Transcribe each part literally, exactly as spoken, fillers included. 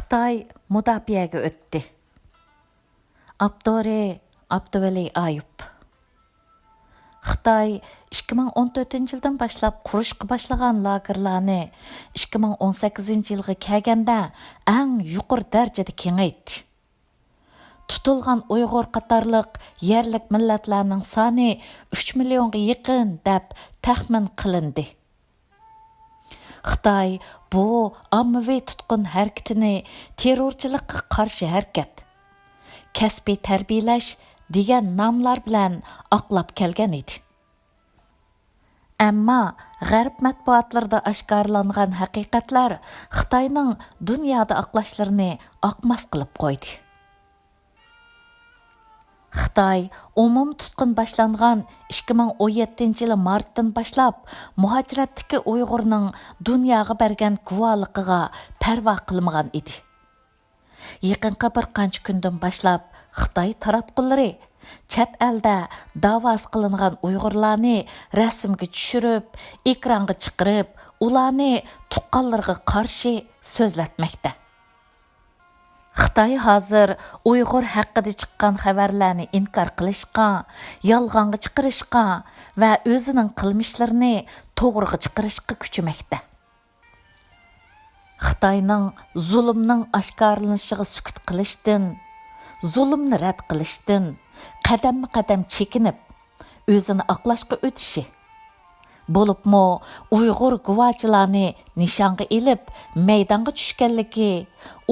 خىتاي مۇداپىئەگە ئۆتتى. ئاپتورى: ئابدۇۋەلى ئايۇپ. خىتاي ئىككى مىڭ ئون تۆتىنچى يىلدىن باشلاپ قۇرۇشقا باشلىغان لاگېرلارنى ئىككى مىڭ ئون سەككىزىنچى يىلغا كەلگەندە ئەڭ يۇقىرى دەرىجىدە كېڭەيتتى. تۇتۇلغان ئۇيغۇر قاتارلىق يەرلىك مىللەتلەرنىڭ سانى ئۈچ مىليونغا يېقىن دەپ تەخمىن قىلىندى. خىتاي بۇ ئاممىۋى تۇتقۇن ھەرىكىتىنى تېررورچىلىققا قارشى ھەرىكەت، كەسپىي تەربىيەلەش دېگەن ناملار بىلەن ئاقلاپ كەلگەن ئىدى. ئەمما غەرب مەتبۇئاتلىرىدا ئاشكارىلانغان ھەقىقەتلەر خىتاينىڭ دۇنيادا ئاقلاشلىرىنى ئاقماس قىلىپ قويدى. خىتاي ئومۇمىي تۇتقۇن باشلانغان ئىككى مىڭ ئون يەتتىنچى يىلى مارتتىن باشلاپ مۇھاجىرەتتىكى ئۇيغۇرنىڭ دۇنياغا بەرگەن گۇۋاھلىقىغا پەرۋا قىلمىغان ئىدى. يېقىنقى بىر قانچە كۈندىن باشلاپ خىتاي تاراتقۇلىرى چەت ئەلدە داۋاسى قىلىنغان ئۇيغۇرلارنى رەسىمگە چۈشۈرۈپ، ئېكرانغا چىقىرىپ، ئۇلارنى تۇغقانلىرىغا قارشى سۆزلەتمەكتە. خىتاي ھازىر ئۇيغۇر ھەققىدە چىققان خەۋەرلەرنى ئىنكار قىلىشقا، يالغانغا چىقىرىشقا ۋە ئۆزىنىڭ قىلمىشلىرىنى توغرىغا چىقىرىشقا كۈچىمەكتە. خىتاينىڭ زۇلۇمنىڭ ئاشكارىلىنىشىغا سۈكۈت قىلىشتىن، زۇلۇمنى رەت قىلىشتىن قەدەممۇ قەدەم چېكىنىپ، ئۆزىنى ئاقلاشقا ئۆتۈشى، بولۇپمۇ ئۇيغۇر گۇۋاچىلارنى نىشانغا ئېلىپ مەيدانغا چۈشكەنلىكى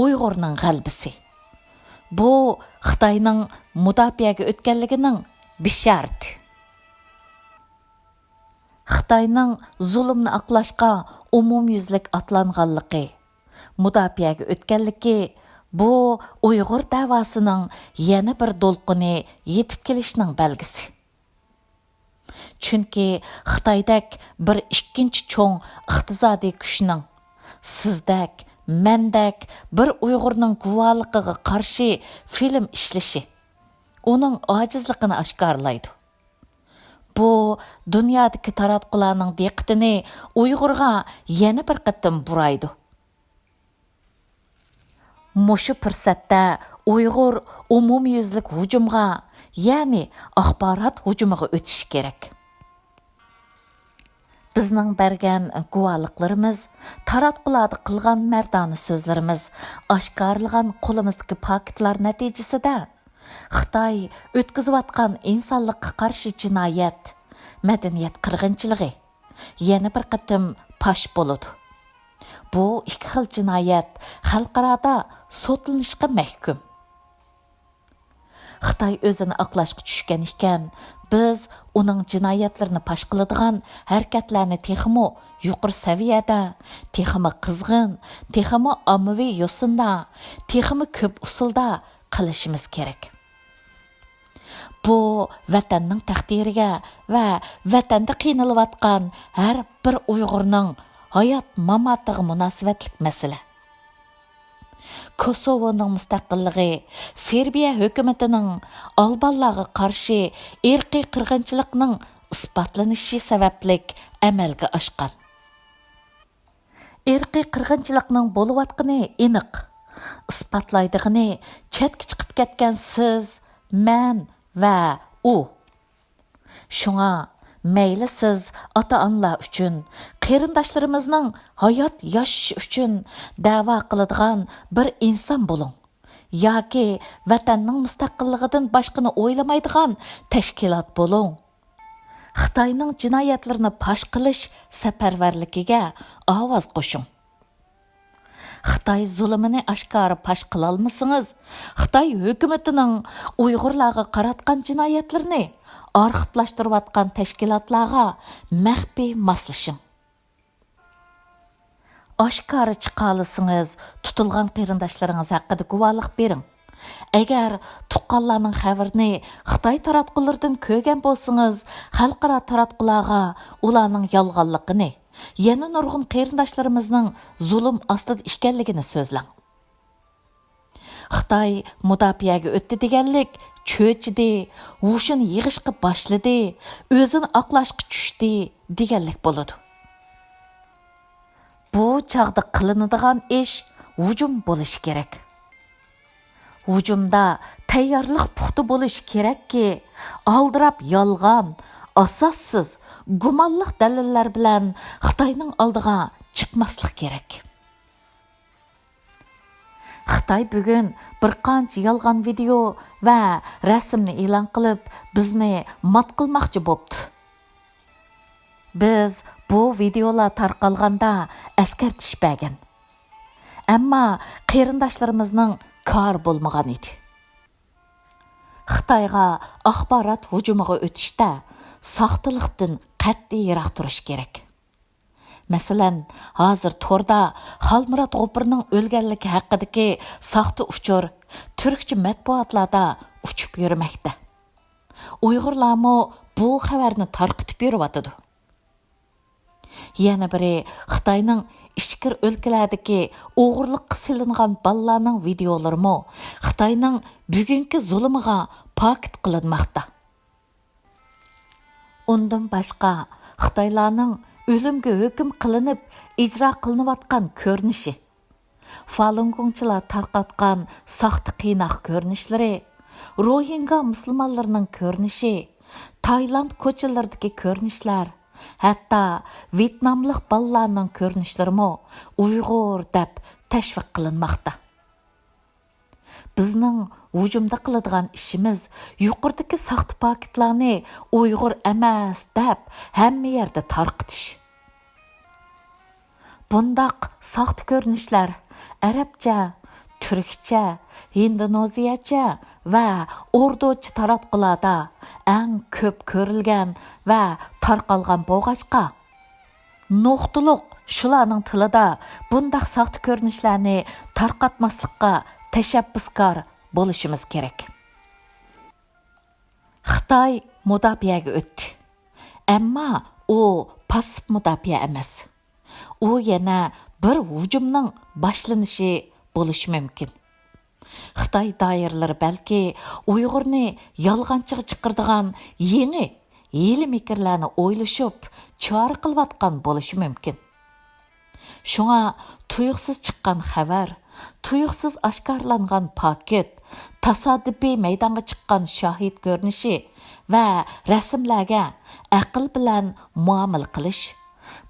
ئۇيغۇرنىڭ غەلىبىسى. بۇ خىتاينىڭ مۇداپىئەگە ئۆتكەنلىكىنىڭ بېشارىتى. خىتاينىڭ زۇلۇمنى ئاقلاشقا ئومۇميۈزلۈك ئاتلانغانلىقى، مۇداپىئەگە ئۆتكەنلىكى، بۇ ئۇيغۇر دەۋاسىنىڭ يەنە بىر دولقۇنى يېتىپ كېلىشىنىڭ بەلگىسى. چۈنكى خىتايدەك بىر ئىككىنچى چوڭ ئىقتىسادىي كۈچنىڭ سىزدەك، مەندەك بىر ئۇيغۇرنىڭ گۇۋاھلىقىغا قارشى فىلىم ئىشلىشى ئۇنىڭ ئاجىزلىقىنى ئاشكارىلايدۇ. بۇ دۇنيادىكى تاراتقۇلارنىڭ دىققىتىنى ئۇيغۇرغا يەنە بىر قېتىم بۇرايدۇ. مۇشۇ پۇرسەتتە ئۇيغۇر ئومۇميۈزلۈك ھۇجۇمغا، يەنى ئاخبارات ھۇجۇمىغا ئۆتۈشى كېرەك. بىزنىڭ بەرگەن گۇۋاھلىقلىرىمىز، تاراتقۇلاردا قىلغان مەردانە سۆزلىرىمىز، ئاشكارىلىغان قولىمىزدىكى پاكىتلار نەتىجىسىدە، خىتاي ئۆتكۈزۈۋاتقان ئىنسانلىققا قارشى جىنايەت، مەدەنىيەت قىرغىنچىلىقى يەنە بىر قېتىم پاش بولىدۇ. بۇ ئىككى خىل جىنايەت خەلقئارادا سوتلىنىشقا مەھكۇم. خىتاي ئۆزىنى ئاقلاشقا چۈشكەن ئىكەن، بىز ئۇنىڭ جىنايەتلىرىنى پاش قىلىدىغان ھەرىكەتلەرنى تېخىمۇ يۇقىرى سەۋىيەدە، تېخىمۇ قىزغىن، تېخىمۇ ئاممىۋى يوسۇندا، تېخىمۇ كۆپ ئۇسۇلدا قىلىشىمىز كېرەك. بۇ ۋەتەننىڭ تەقدىرىگە ۋە ۋەتەندە قىينىلىۋاتقان ھەر بىر ئۇيغۇرنىڭ ھايات-ماماتىغا مۇناسىۋەتلىك مەسىلە. كوسوۋونىڭ مۇستەقىللىقى سېربىيە ھۆكۈمىتىنىڭ ئالبانلارغا قارشى ئىرقىي قىرغىنچىلىقنىڭ ئىسپاتلىنىشى سەۋەبلىك ئەمەلگە ئاشقان. ئىرقىي قىرغىنچىلىقنىڭ بولۇۋاتقىنى ئېنىق. ئىسپاتلايدىغىنى چەتكە چىقىپ كەتكەن سىز، مەن ۋە ئۇ. شۇڭا مەيلى سىز ئاتا-ئانىلار ئۈچۈن، قېرىنداشلىرىمىزنىڭ ھايات ياشىشى ئۈچۈن دەۋا قىلىدىغان بىر ئىنسان بولۇڭ ياكى ۋەتەننىڭ مۇستەقىللىقىدىن باشقىنى ئويلىمايدىغان تەشكىلات بولۇڭ. خىتاينىڭ جىنايەتلىرىنى پاش قىلىش سەپەرۋەرلىكىگە ئاۋاز قوشۇڭ. خىتاي زۇلۇمىنى ئاشكارا پاش قىلالمىسىڭىز، خىتاي ھۆكۈمىتىنىڭ ئۇيغۇرلارغا قاراتقان جىنايەتلىرىنى ئارخىپلاشتۇرۇۋاتقان تەشكىلاتلارغا مەخپىي ماسلىشىڭ. ئاشكارا چىقالىسىڭىز، تۇتۇلغان قېرىنداشلىرىڭىز ھەققىدە گۇۋاھلىق بېرىڭ. ئەگەر تۇغقانلارنىڭ خەۋىرىنى خىتاي تاراتقۇلىرىدىن كۆرگەن بولسىڭىز، خەلقئارا تاراتقۇلارغا ئۇلارنىڭ يالغانلىقىنى، يەنە نۇرغۇن قېرىنداشلىرىمىزنىڭ زۇلۇم ئاستىدا ئىكەنلىكىنى سۆزلەڭ. خىتاي مۇداپىئەگە ئۆتتى دېگەنلىك چۆچۈدى، ھوشىنى يىغىشقا باشلىدى، ئۆزىنى ئاقلاشقا چۈشتى دېگەنلىك بولىدۇ. بۇ چاغدا قىلىنىدىغان ئىش ھۇجۇم بولۇشى كېرەك. ھۇجۇمدا تەييارلىق پۇختا بولۇشى كېرەككى، ئالدىراپ يالغان، ئاساسسىز، گۇمانلىق دەلىللەر بىلەن خىتاينىڭ ئالدىغا چىقماسلىق كېرەك. خىتاي بۈگۈن بىر قانچە يالغان ۋىدېئو ۋە رەسىمنى ئېلان قىلىپ، بىزنى مات قىلماقچى بوپتۇ. بىز بۇ ۋىدېئولار تارقالغاندا ئەسكەرتىش بەرگەن. ئەمما قېرىنداشلىرىمىزنىڭ كارى بولمىغان ئىدى. خىتايغا ئاخبارات ھۇجۇمىغا ئۆتۈشتە ساختىلىقتىن قەتئىي يىراق تۇرۇش كېرەك. مەسىلەن، ھازىر توردا خالمۇرات غوپۇرنىڭ ئۆلگەنلىكى ھەققىدىكى ساختا ئۇچۇر تۈركچە مەتبۇئاتلاردا ئۇچۇپ يۈرمەكتە. ئۇيغۇرلارمۇ بۇ خەۋەرنى تارقىتىپ يۈرۈۋاتىدۇ. يەنە بىرى، خىتاينىڭ ئىچكىرى ئۆلكىلەردىكى ئوغرىلىققا سېلىنغان بالىلارنىڭ ۋىدېئولىرىمۇ خىتاينىڭ بۈگۈنكى زۇلۇمىغا پاكىت قىلىنماقتا. ئۇندىن باشقا، خىتايلارنىڭ ئۆلۈمگە ھۆكۈم قىلىنىپ ئىجرا قىلىنىۋاتقان كۆرۈنۈشى، فالۇنگوڭچىلار تارقاتقان ساختا قىيناق كۆرۈنۈشلىرى، روھىنگا مۇسۇلمانلىرىنىڭ كۆرۈنۈشى، تايلاند كوچىلىرىدىكى كۆرۈنۈشلەر، ھەتتا ۋيېتناملىق بالىلارنىڭ كۆرۈنۈشلىرىمۇ ئۇيغۇر دەپ تەشۋىق قىلىنماقتا. بىزنىڭ ھۇجۇمدا قىلىدىغان ئىشىمىز يۇقىرىدىكى ساختا پاكىتلارنى ئۇيغۇر ئەمەس دەپ ھەممە يەردە تارقىتىش. بۇنداق ساختا كۆرۈنۈشلەر ئەرەبچە، تۈركچە، ھىندونېزىيەچە ۋە ئوردۇچە تاراتقۇلاردا ئەڭ كۆپ كۆرۈلگەن ۋە تارقالغان بولغاچقا، نۇقتىلىق شۇلارنىڭ تىلىدا بۇنداق ساختا كۆرۈنۈشلەرنى تارقاتماسلىققا تەشەببۇسكار بولۇشىمىز كېرەك. خىتاي مۇداپىئەگە ئۆتتى. ئەمما ئۇ پاسسىپ مۇداپىئە ئەمەس. ئۇ يەنە بىر ھۇجۇمنىڭ باشلىنىشى بولۇشى مۇمكىن. خىتاي دائىرىلىرى بەلكى ئۇيغۇرنى يالغانچىغا چىقىرىدىغان يېڭى ھىيلە-مىكىرلەرنى ئويلىشىپ، چارە قىلىۋاتقان بولۇشى مۇمكىن. شۇڭا تۇيۇقسىز چىققان خەۋەر، تۇيۇقسىز ئاشكارىلانغان پاكىت، تاسادىپىي مەيدانغا چىققان شاھىت كۆرۈنۈشى ۋە رەسىملەرگە ئەقىل بىلەن مۇئامىلە قىلىش،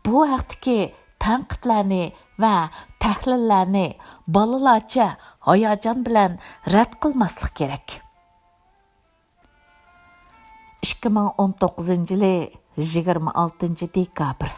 بۇ ھەقتىكى تەنقىدلەرنى ۋە تەھلىللەرنى بالىلارچە ھاياجان بىلەن رەت قىلماسلىق كېرەك. ئىككى مىڭ ئون توققۇزىنچى يىلى يىگىرمە ئالتىنچى دېكابىر.